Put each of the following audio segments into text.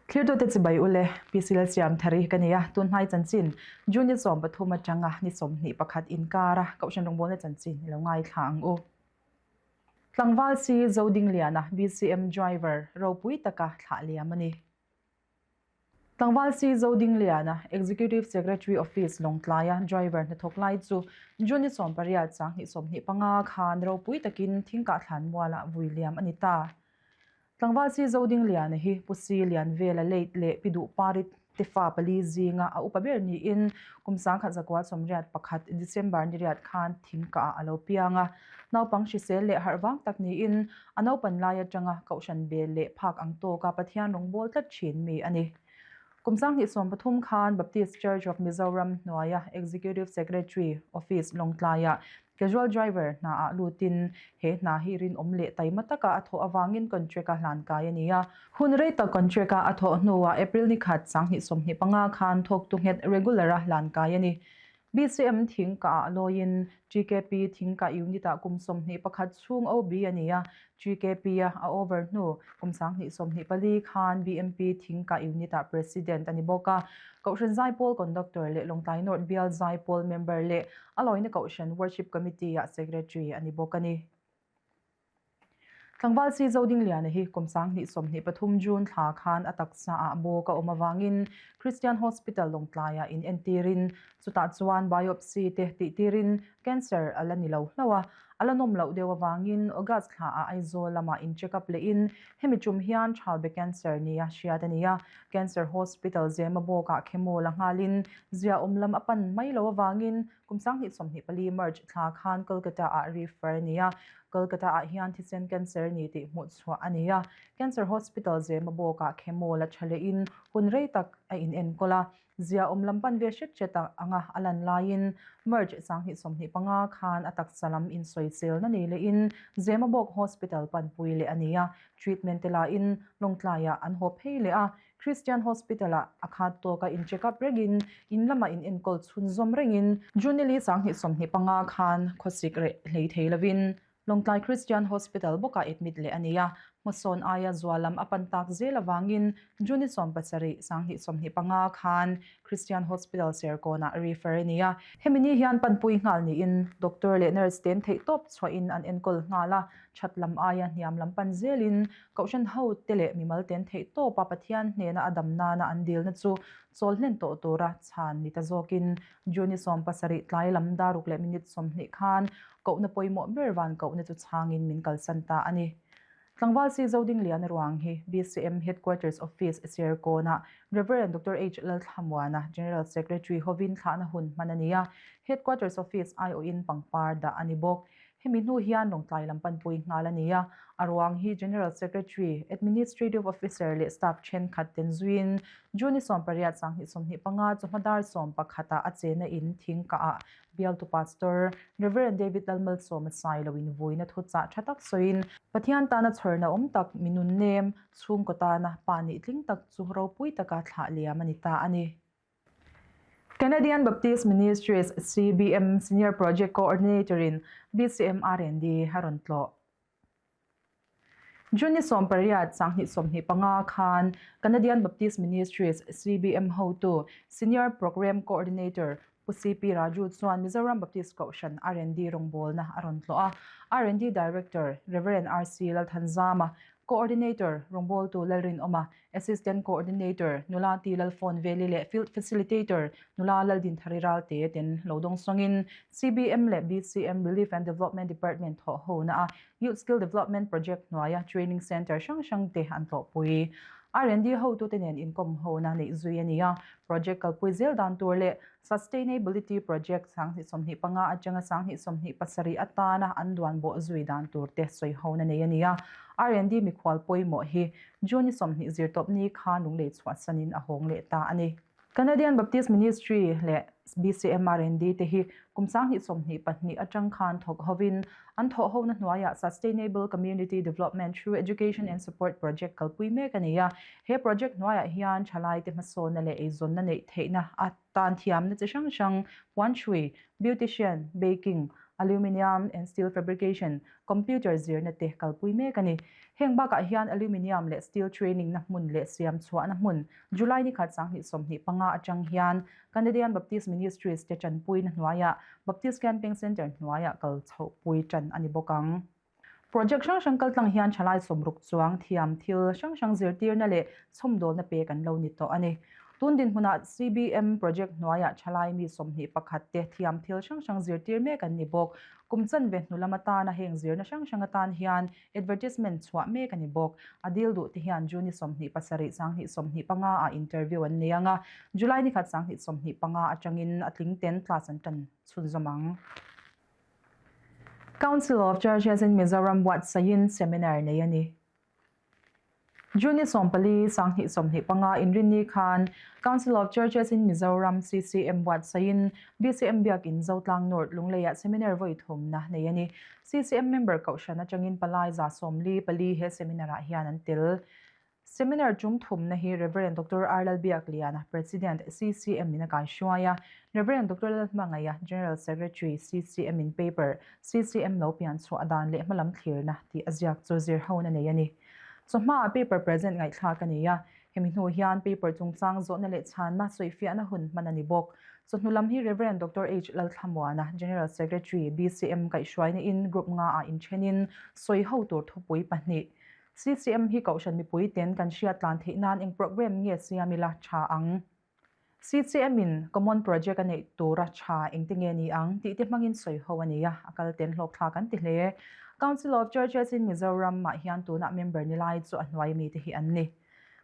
Thlirtute chibai ule, PC Lalsiamthari ka ni a, tunhnai chanchin June ni 13 atanga ni 21 inkara Kohhran rawngbawlna chanchin i lo ngaithla ang u. Tlangval si Zodingliana BCM driver ropui taka thlah liam a ni. Tlangval si Zodingliana, Executive Secretary Office Lawngtlaia driver hnathawk lai chu June ni 18 2025 khan ropui takin Thingkah Thlanmualah vui liam a ni ta. Tlangval si Zodingliana hi Pu Si Lianvela late leh Pi Duhpari te fa pali zinga a upa ber niin kum 1981 December ni riat khan Thingkah ah a lo piang a. Naupang hrisel leh harh vang tak niin a naupan lai atanga Kohhran bel leh phak ang tawka Pathian rawngbâwl tlat thin mi a ni. Kum 2013 khan Baptist Church of Mizoram hnuaia Executive Secretary Office Lawngtlaiah Casual Driver hnaah lutin he hna hi rinawm leh taima taka a thawh avangin contract-a hlan kai a ni a. Hun rei tak contract-a a thawh hnuah April ni khat 2025 khan thawktu nghet regular-a hlan kai a ni. BCM thing kah ah lawiin GKP thing kah unit ah kum 21 chhung OB a ni a, GKP a a over hnu kum 2024 khan BMP thing kah unit ah President a ni bawk a. Kohhran Zaipawl Conductor leh Lawngtlai North Bial Zaipawl member leh a lawina Kohhran Worship Committee ah Secretary a ni bawk a ni. Tlangval si Zodingliana hi kum 2023 June thla khan a taksa ah bawk a awm avangin Christian Hospital Lawngtlaiah in entirin chutah chuan biopsy te tihtirin cancer a la ni lo hlauh a, a la nawm loh deuh avangin August thla ah Aizawl lamah in check up lehin hemi tum hian Chalbe cancer nia hriat a ni a, Cancer Hospital Zema bawkah chemo la nghalin ziaawm lam a pan mai lo avangin Kum 2024 March thla khan Kolkata ah refer a ni a, Kolkata ah hian thisen cancer ni tih hmuh chhuah a ni a, Cancer Hospital Zema bawkah chemo la tha lehin hun rei tak a inenkawl a, ziaawm lam pan ve hret hret anga a lan laiin March 2025 khan a taksa lam insawiselna nei lehin Zema bawk Hospital panpui leh a ni a, treatment te lain Lawngtlaiah an haw phei leh a, Christian Hospital-ah a khat tawka in check up rengin in lamah in enkawl chhunzawm rengin June li 2025 khan khawsik reh hlei thei lovin Lawngtlai Christian Hospital bawkah admit leh a ni a, hmasawn aia zual lam a pan tak zel avangin June 17 2025 khan Christian Hospital Serkawnah refer a ni a. Hemi ni hian panpui nghal niin doctor leh nurse ten theihtawp chhuahin an enkawl nghal a, that lam aia hniam lam pan zelin Kohhran ho te leh mimal ten theih tawpa Pathian hnena a dam nana an dilna chu chawl hlen tawh tura chhan ni ta zawkin June 17 tlai lam daruk leh minute 20 khan kohna pawimawh ber van kohna chu chhangin min kalsan ta a ni. Tlangval si Zodingliana ruang hi BCM Headquarters Office Serkawnah Rev. Doctor H. Lalthlamuana, General Secretary hovin thlahna hun hman a ni a, Headquarters Office aiawhin pangpar dah a ni bawk. Hemi hnu hian Lawngtlai lam panpui nghal a ni a, a ruang hi General Secretary, Administrative Officer leh staff thenkhat ten zuiin June 18 2025 chawhma dar 11 ah a chena in thingkah ah bialtu Pastor Rev. David Lalmalsawma Sailo in vuina thuchah tha tak sawiin Pathian tana chhawrna awm tak minun nem chhungkaw tana pa nih tling tak chu ropui taka thlah liam a ni ta a ni. Canadian Baptist Ministries, CBM, Senior Project Coordinator in BCM R&D a rawn tlawh. June 18, 2025 khan Canadian Baptist Ministries, CBM, hotu Senior Program Coordinator Pu CP Raju chuan Mizoram Baptist Kohhran R&D rawngbawlna a rawn tlawh a. R&D Director Rev. RC Lalthanzama, Coordinator rawngbawltu Lalrinawma, Assistant Coordinator Nula T Lalfawnveli leh Field Facilitator Nula Laldinthari Ralte ten lo dawng sawngin CBM leh BCM Relief and Development Department thawh hona a Youth Skill Development Project hnuaia Training Centre hrang hrang te an tlawhpui. R&D hotute nen inkawm hona neih zui a ni a, project kalpui zel dan tur leh Sustainability Project 2025 atanga 2027 atana an duan bawh zui dan tur te sawi hona nei a ni a, R&D mikhual pawimawh hi June 20 zirtawpni kha lunglei chhuahsanin a hawng leh ta a ni. Canadian Baptist Ministry leh BCM R&D te hi kum 2022 atang khan thawk hovin an thawh hona hnuaiah Sustainable Community Development Through Education and Support Project kalpui mek a ni a. He project hnuaiah hian thalaite hmasawnna leh eizawnna neih theihna atan thiamna chi hrang hrang, puanchhui, beautician, baking, Aluminium and Steel Fabrication, Computer zirna te kalpui mek a ni. Heng bakah hian Aluminium leh Steel Training na hmun leh siam chhuahna hmun July ni khat 2025 atang hian Canadian Baptist Ministries te tanpuina hnuaiah Baptist Camping Centre hnuaiah kal chhohpui tan a ni bawk ang. Project hrang hrang kaltlang hian thalai sawmruk chuang thiam thil hrang hrang zirtirna leh chhawmdawlna pek an lo ni tawh a ni. Tun dinhmunah CBM project hnuaiah thalai mi 21 te thiam thil hrang hrang zirtir mek an ni bawk. Kum chanve hnu lam atana heng zirna hrang hrang atan hian advertisement chhuah mek a ni bawk. A dil duh te hian June 27 2025 ah interview an nei ang a, July ni khat 2025 atangin a tling ten class an tan chhunzawm ang. Council of Churches in Mizoram buatsaihin seminar nei a ni. June 14, 2025 inrinni khan Council of Churches in Mizoram, CCM, buatsaihin BCM Biakin Zotlang North Lungleiah seminar vawi thumna nei a ni. CCM member kohhran atangin palai 44 he seminar-ah hian an tel. Seminar tum thumna hi Rev. Doctor R. Lalbiakliana, President, CCM in a kaihruai a, Rev. Doctor Lalhmangaia, General Secretary, CCM in paper, CCM lo pian chhuah dan leh hmalam thlirna tih a ziak chu zir hona nei a ni. Chawhmaah paper present ngaihthlak a ni a, hemi hnu hian paper chungchang zawhna leh chhanna sawifiahna hun hman a ni bawk. Chawhnu lam hi Rev. Doctor H. Lalthlamuana, General Secretary, BCM kaihhruaina in group ngaah inthenin sawi ho tur thupui pahnih CCM hi Kohhran mipui ten kan hriat tlan theih nan eng programme nge siam ila tha ang? CCM in common project a neih tura tha engte nge ni ang tih te hmangin sawi ho a ni a, a kal ten hlawk thlak an ti hle. Council of Churches in Mizoram ah hian tunah member ni lai chu a hnuai mite hi an ni.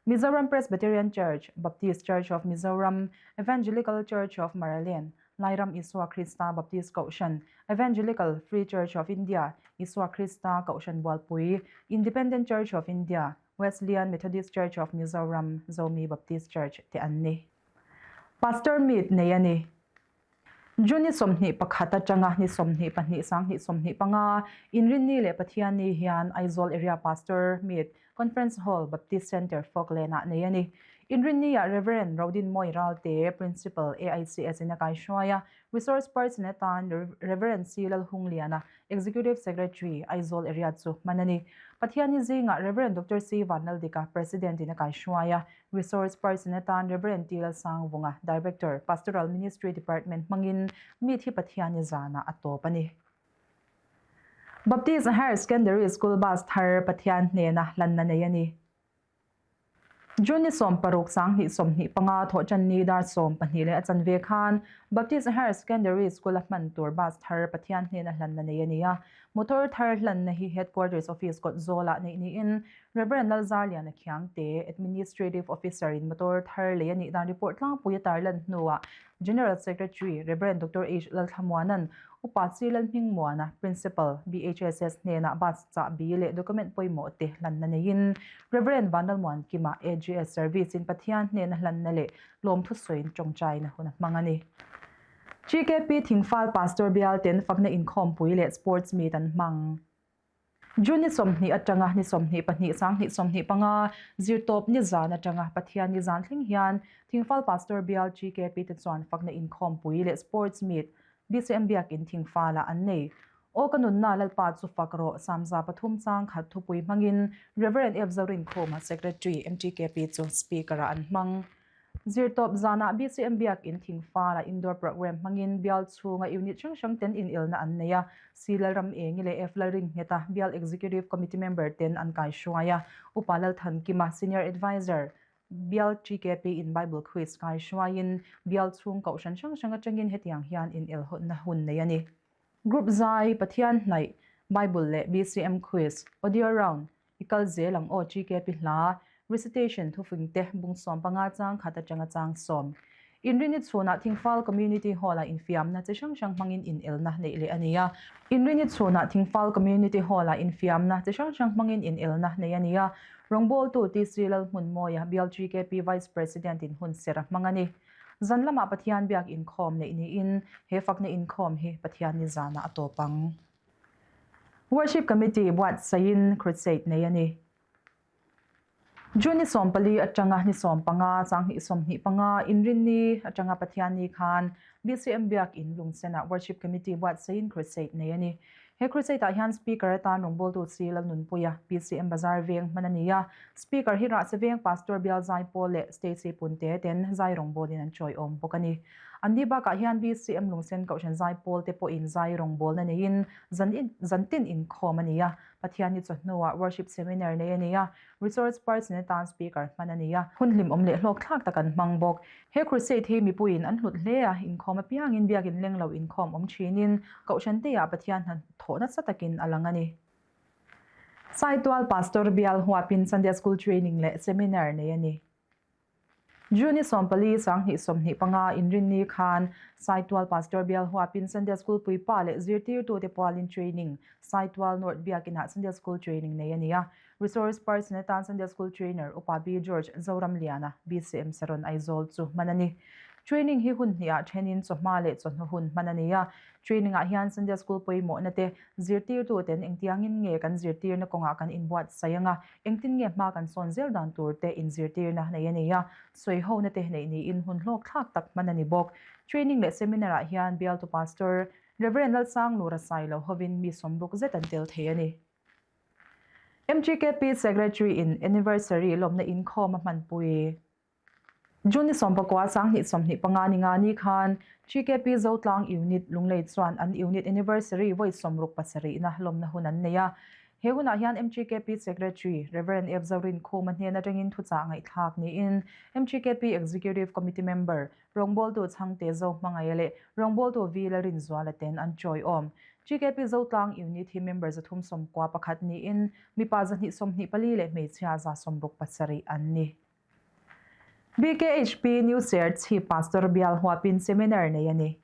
Mizoram Presbyterian Church, Baptist Church of Mizoram, Evangelical Church of Maraland, Lairam Isua Krista Baptist Kohhran, Evangelical Free Church of India, Isua Krista Kohhran Bualpui, Independent Church of India, Wesleyan Methodist Church of Mizoram, Zomi Baptist Church te an ni. Pastor Meet nei a ni. June ni 21 atanga ni 22 2025 Inrinni leh Pathianni hian Aizawl Area Pastor Meet Conference Hall, Baptist Centre, Falkland-ah nei a ni. Inrinni-ah Rev. Rodinmawi Ralte, Principal, AICS in a kaihruai a, Resource Person atan Rev. C. Lalhungliana, Executive Secretary, Aizawl Area chu hman a ni. Pathianni zingah Rev. Doctor C. Vanlaldika, President in a kaihruai a, Resource Person atan Rev. T. Lalsangvunga, Director, Pastoral Ministry Department hmangin meet hi Pathianni zanah a tawp a ni. Baptist Higher Secondary School bus thar Pathian hnena hlanna nei a ni. June ni 16 2025 thawhtanni dar 12 leh a chanve khan Baptist Higher Secondary School a hman tur bus thar Pathian hnena hlanna nei a ni a. Motor thar hlanna hi Headquarters Office kawt zawlah neih niin Rev. Lalzarliana Khiangte, Administrative Officer in motor thar lei a nih dan report tlangpui a tarlan hnuah General Secretary Rev. Doctor H. Lalthlamuana'n Upa Chi Lalhmingmuana, Principal, BHSS hnenah bus chahbi leh document pawimawh te hlanna neiin Rev. Vanlalmuankima, AGS Service in Pathian hnena hlanna leh lawmthusawiin tawngtaina hun a hmang a ni. GKP Thingfal Pastor Bialten fakna inkhawmpui leh Sports Meet an hmang. June ni 20 atanga ni 22 2025 zirtawp ni zan atanga Pathian ni zan thleng hian Thingfal Pastor Bial GKP te chuan fakna inkhawmpui leh Sports Meet BCM Biakin Thingfalah an nei. Aw ka nunna Lalpa chu fak rawh Samza pathum chang khat thupui hmangin Rev. F Zorinkhuma Secretary MTKP chu Speaker-ah an hmang. Zirtawp zanah BCM Biakin Thingfala indoor programme hmangin bial chhunga unit hrang hrang ten inelna an nei a, C Lalram Engi leh F Lalringheta Bial Executive Committee member ten an kaihruai a, Upa Lalthankima Senior Adviser Bial TKP in Bible Quiz kaihruaiin bial chhung kohhran hrang hrang atangin hetiang hian inelhawtna hun nei a ni. Group zai, Pathian hnaih, Bible leh BCM Quiz, Audio Round, I kal zel ang aw GKP hla, recitation thufing te bung 15 chang khat atanga chang sawm. Inrini chhunah Thingfal Community Hall-ah infiamna chi hrang hrang hmangin inelna neih leh a ni a. Inrini chhunah Thingfal Community Hall-ah infiamna chi hrang hrang hmangin inelna neih a ni a. Rawngbawltu TC Lalhmunmawia, Bial GKP Vice President-in hun ser a hmang a ni. Zan lamah Pathian biak inkhawm neih niin he fakna inkhawm hi Pathianni zanah a tawp ang. Worship Committee buatsaihin crusade nei a ni. June ni 14 atanga ni 15 2025 Inrinni atanga Pathianni khan BCM Biakin Lungsenah Worship Committee buatsaiin Crusade nei a ni. He Crusade ah hian Speaker atan rawngbawltu chi Lalnunpuia BCM Bazar veng hman a ni a. Speaker hi Rahse veng Pastor Bial Zaipawl leh Stacy Punte ten zai rawngbawlin an chawiawm bawk a ni. Anni bakah hian BCM Lungsen Kohhran Zaipawl te pawhin zai rawngbawlna neiin zantin inkhawm a ni a. Pathianni chawhnuah Worship Seminar nei a ni a, Resource Person atan Speaker hman a ni a. Hun hlimawm leh hlawkthlak tak an hmang bawk. He Crusade hi mipuiin an hlut hle a, inkhawm apiangin biakin leng lo inkhawm awm thinin Kohhran teah Pathian hna thawh nasa takin a lang a ni. Saitual Pastor Bial huapin Sunday School Training leh Seminar nei a ni. June ni 14 2025 Inrinni khan Saitual Pastor Bial huapin Sunday School puipa leh zirtirtute pualin training Saitual North Biakinah Sunday School training nei a ni a. Resource person atan Sunday School trainer Upa B George Zoramliana, BCM Saron Aizawl chu hman a ni. Training hi hun hnihah thenin chawhma leh chawhnu hun hman a ni a. Training ah hian Sunday School pawimawhna te zirtirtuten engtiangin nge kan zirtirna kawngah kan inbuatsaih anga Engtin nge hma kan sawn zel dan tur te inzirtirna nei a ni a, sawihona te neih niin hun hlawk thlak tak hman a ni bawk. Training leh seminar ah hian bialtu Pastor Rev. Lalsanglura Sailo hovin mi sawmruk zet an tel thei a ni. MGKP Secretary in Anniversary lawmna inkhawm a hmanpui. June ni 19 2025 ni nga ni khan GKP Zotlang Unit Lunglei chuan an Unit Anniversary vawi 67 na lawmna hun an nei a. He hunah hian MGKP Secretary Rev. F Zorin Khuma hnen atangin thuchah ngaihthlak niin MGKP Executive Committee Member Rawngbawltu Chhangte Zohmangaia leh Rawngbawltu V Lalrinzuala ten an chawiawm. GKP Zotlang Unit hi member 391 niin mipa 224 leh hmeichhia 167 an ni. BKHP New Serchhip Pastor Bial huapin seminar nei a ni.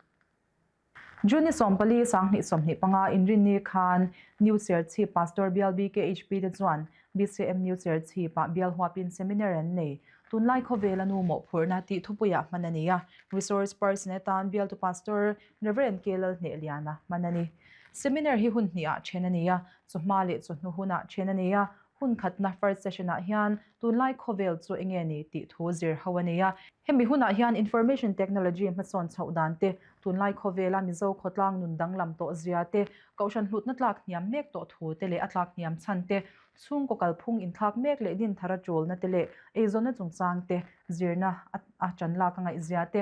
June ni 14 2025 Inrinni khan New Serchhip Pastor Bial BKHP te chuan BCM New Serchhip-ah bial huapin seminar an nei. Tunlai khawvela nu mawhphurhna tih thupuiah hman a ni a, resource person atan bialtu Pastor Rev. K Lalhnehliana hman a ni. Seminar hi hun hnihah then a ni a, chawhma leh chawhnu hunah then a ni a, Hun khatna first session ah hian tunlai khawvel chu enge ni tih thu zir ho a ni a. Hemi hunah hian information technology hmasawn chhoh dan te, tunlai khawvela Mizo khawtlang nun danglam tawh zia te, kohhran hlutna tlak hniam mek tawh thu te leh a tlak hniam chhan te, chhungkaw kalphung inthlak mek leh din thar a tulna te leh eizawnna chungchang te, zirna a tan lak a ngaih zia te,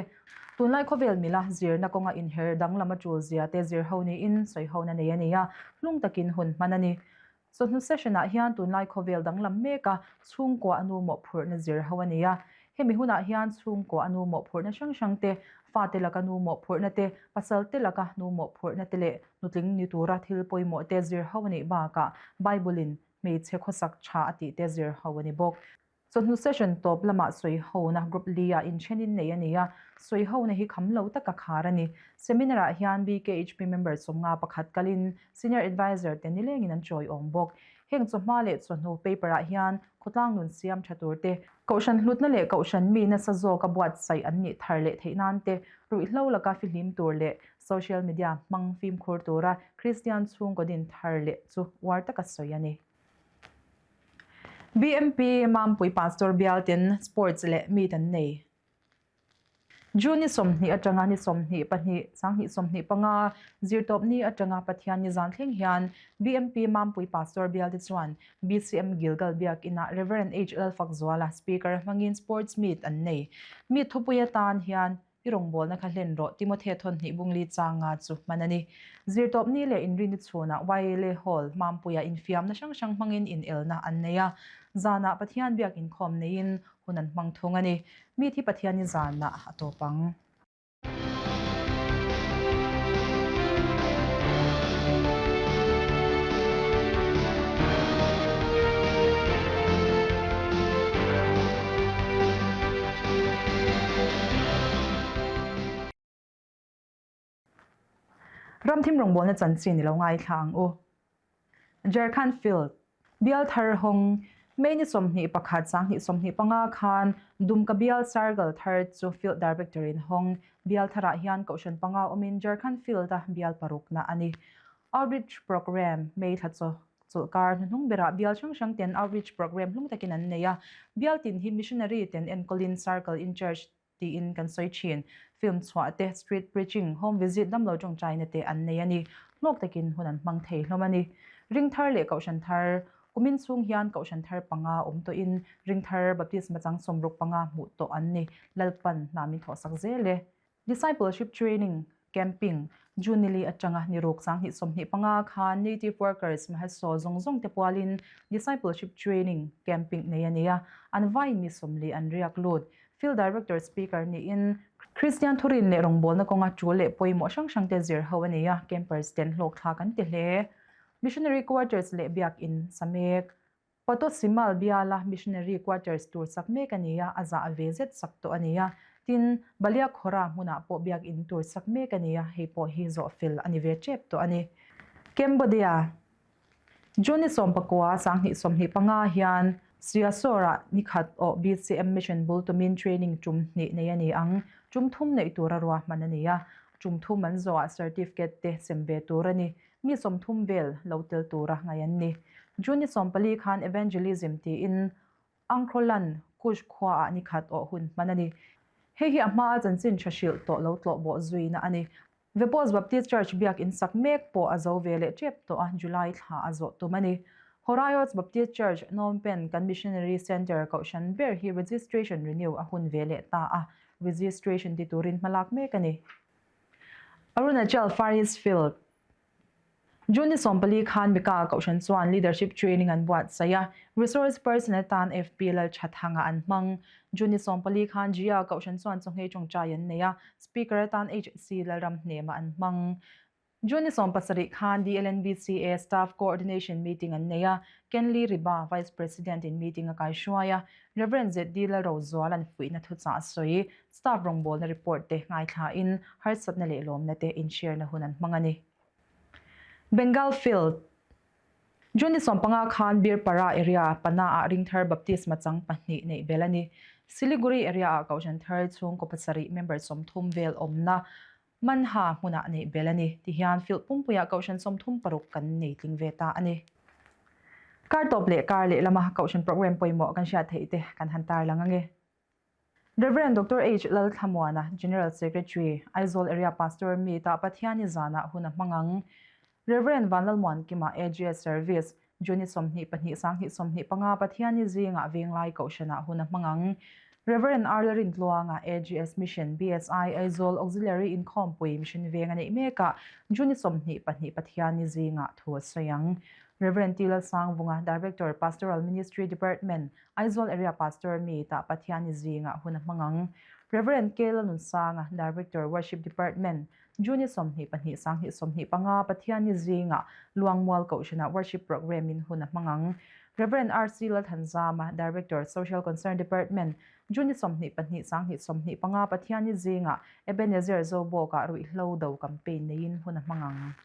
tunlai khawvel mila zirna kawnga inher danglam a tul zia te zir ho niin sawi hona nei a ni a, hlung takin hun hman a ni. Chawhnu session-ah hian tunlai khawvel danglam meka chhungkua a nu mawhphurhna zir ho a ni a. Hemi hunah hian chhungkua a nu mawhphurhna hrang hrang te, fate laka nu mawhphurhna te, pasal te laka nu mawhphurhna te leh nutling ni tura thil pawimawh te zir ho a nih bakah Bible-in hmeichhe khawsak tha a tih te zir ho a ni bawk. Chawhnu session tawp lamah sawihona group li-ah inthenin nei a ni a, sawihona hi kham lo taka khar a ni. Seminar-ah hian BKHP member 51 kalin Senior Adviser te nilengin an chawiawm bawk. Heng chawhma leh chawhnu paper-ah hian khawtlang nun siam tha tur te, kohhran hlutna leh kohhran mi nasa zawka buatsaih an nih thar leh theih nan te, ruihhlo laka fihlim tur leh social media hmang fimkhur tura Kristian chhungkaw din thar leh chu uar taka sawi a ni. BMP Mampui Pastor bialten Sports leh Meet an nei. June ni 20 atanga ni 22 2025 zirtawpni atanga Pathian ni zan thleng hian BMP Mampui Pastor bialte chuan BCM Gilgal Biakinah Rev. H Lalfakzuala Speaker hmangin Sports Meet an nei. Meet thupui atan hian I rawngbawlna kha hlen rawh, Timothea thawn hnih bung li chang nga chu hman a ni. Zirtawpni leh inrini chhunah YLA Hall, Mampuia infiamna hrang hrang hmangin inelna an nei a. Zanah Pathian biak inkhawm neiin hun an hmang thung a ni. Mi thi Pathian i zanah a tawp ang. Ramthim rawngbawlna chanchin i lo ngaithla ang u. Jharkhand Field, Bial thar hawng, May ni 21 2025 khan Dumka Bial Sargal thar chu Field Director in hawng. Bial tharah hian kohhran panga awmin Jharkhand Field-a bial parukna a ni. Outreach Programme, May thla chaw. Chawlhkar hnuhnung berah bial hrang hrang ten outreach programme hlung takin an nei a. Bial tin hi missionary ten enkawlin circle in church tiin kan sawi thin. Film chhuah te, street preaching, home visit damlo tawngtaina te an nei a ni. Hlawk takin hun an hmang thei hlawm a ni. Ring thar leh Kohhran thar, Kumin chhung hian Kohhran thar panga awm tawhin ring thar baptisma chang 65 hmuh tawh an ni. Lalpan hna min thawhsak zel e. Discipleship Training, Camping, June nili atanga ni ruk 2025 khan Native Workers Mahasaw zawng zawng te pualin Discipleship Training, Camping nei a ni a, an vaiin mi 40 an riak lut. Field Director Speaker niin Kristian thurin leh rawngbawlna kawnga tul leh pawimawh hrang hrang te zir ho a ni a, campers ten hlawkthlak an ti hle. Missionary Quarters leh Biakin sa mek. Potosimal biala Missionary Quarters tur sak mek a ni a, a zah ve zet sak tawh a ni a. Tin, Baliakhawra hmunah pawh biakin tur sak mek a ni a, hei pawh hi zawh fel a ni ve tep tawh a ni. Cambodia, June 19, 2025 hian Siasawrah nikhat awh BCM Mission bul tumin training tum hnih nei a ni ang. Tum thum neih tura ruahman a ni a, tum thum an zawhah certificate te sem ve tur a ni. Mi 30 vel lo tel tura ngaih an ni. June 14 khan Evangelism tiin Angkrolan, Kush khuaah ni khat awh hun hman a ni. Hei hi a hmaa chanchin tha hrilh tawh lo tlawh bawh zuina a ni. Vepos Baptist Church biak in sak mek pawh a zo ve leh tep tawh a, July thla a zawh tum a ni. Horaiots Baptist Church, Phnom Penh kan Missionary Centre kohhran ber hi registration renew a hun ve leh ta a, registration ti turin hmalak mek a ni. Arunachal Far East Field, June ni 14 khan Mika Kohhran chuan Leadership Training an buatsaih a, Resource Person atan FP Lalthathanga an hmang. June ni 14 khan Gia Kohhran chuan chawngei tawngtai an nei a, Speaker atan HC Lalramhnema an hmang. June ni 17 khan DLNBCA Staff Coordination Meeting an nei a, Kenley Riba, Vice President in meeting a kaihruai a, Rev. ZD Lalrozuala'n fuihna thuchah a sawi. Staff rawngbawlna report te ngaithlain harsatna leh lawmna te inshare-na hun an hmang a ni. Bengal Field, June ni 15 khan Birpara area Pana-ah Ringthar Baptisma chang pahnih neih belh a ni. Siliguri area-ah Kohhran thar chhungkaw pasarih member 30 vel awmna Manha hmunah neih belh a ni. Tihian field pumpuiah Kohhran 36 kan nei tling ve ta a ni. Kar tawp leh kar lehlama Kohhran program pawimawh kan hriat theih te kan han tarlang ange. Rev. Doctor H. Lalthlamuana, General Secretary, Aizawl Area Pastor Meet-ah Pathiani zanah hun a hmang ang. Rev. Vanlalmuankima, AGS Service, June 22 2025 Pathiani zingah Venglai Kohhranah hun a hmang ang. Rev. R. Lalrintluanga, AGS Mission, BSI, Aizawl Auxiliary Inkhawmpui Mission Veng a neih mekah June 22 Pathiani zingah thu a sawi ang. Rev. T. Lalsangvunga, Director, Pastoral Ministry Department, Aizawl Area Pastor Meet-ah Pathiani zingah hun a hmang ang. Rev. K. Lanunsanga, Director, Worship Department, June 22 2025 Pathiani zingah Luangmual Kohhranah Worship Programme-in hun a hmang ang. Rev. RC Lalthanzama, Director, Social Concern Department, June 22 2025 Pathiani zingah Ebenezer Zobawkah Ruihhlo Do Campaign neiin hun a hmang ang.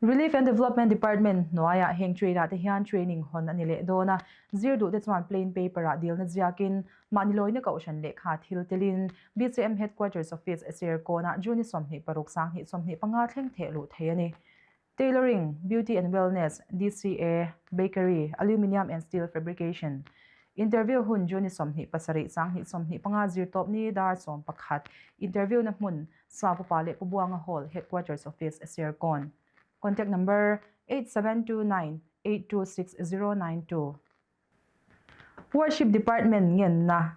Relief and Development Department hnuaiah heng trade ah te hian training hawn a ni leh dawn a, zir duh te chuan plain paper ah dilna ziakin mahni lawina kohhran lehkha thil telin BCM Headquarters Office Serkawnah June 26 2025 thleng theh luh thei a ni. Tailoring, Beauty and Wellness, DCA, Bakery, Aluminium and Steel Fabrication. Interview hun June 27 2025 zirtawp ni dar 11 Interview na hmun Sapupa leh Pubuanga Hall, Headquarters Office, Serkawn. Contact number, 8729826092. Worship Department ngenna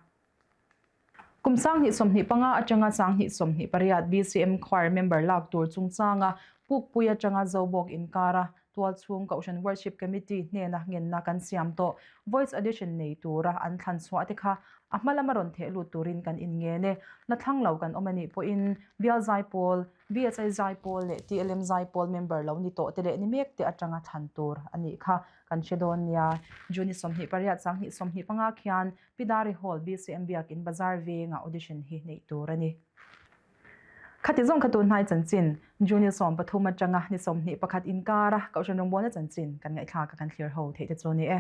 Kum 2025 atanga 2028 BCM Choir member lak tur chungchanga Pukpui atanga Zobawk inkara Tualchhung Kohhran Worship Committee hnena ngenna kan siam tawh. Voice audition nei tura an thlan chhuah te kha a hma lama rawn theh lut turin kan inngen e. La thlang lo kan awm a nih pawhin Bial Zaipawl, BSI Zaipawl leh TLM Zaipawl member lo ni tawh te leh ni mek te atanga thlan tur a nih kha kan hre dawn nia. June 28 2025 khian Pidari Hall, BCM Biakin Bazar vengah audition hi neih tur a ni. Khati zawng kha tun hnai chanchin, June 13 atanga ni 21 inkara Kohhran rawngbawlna chanchin kan ngaihthlak a kan thlir ho theih te chu a ni e.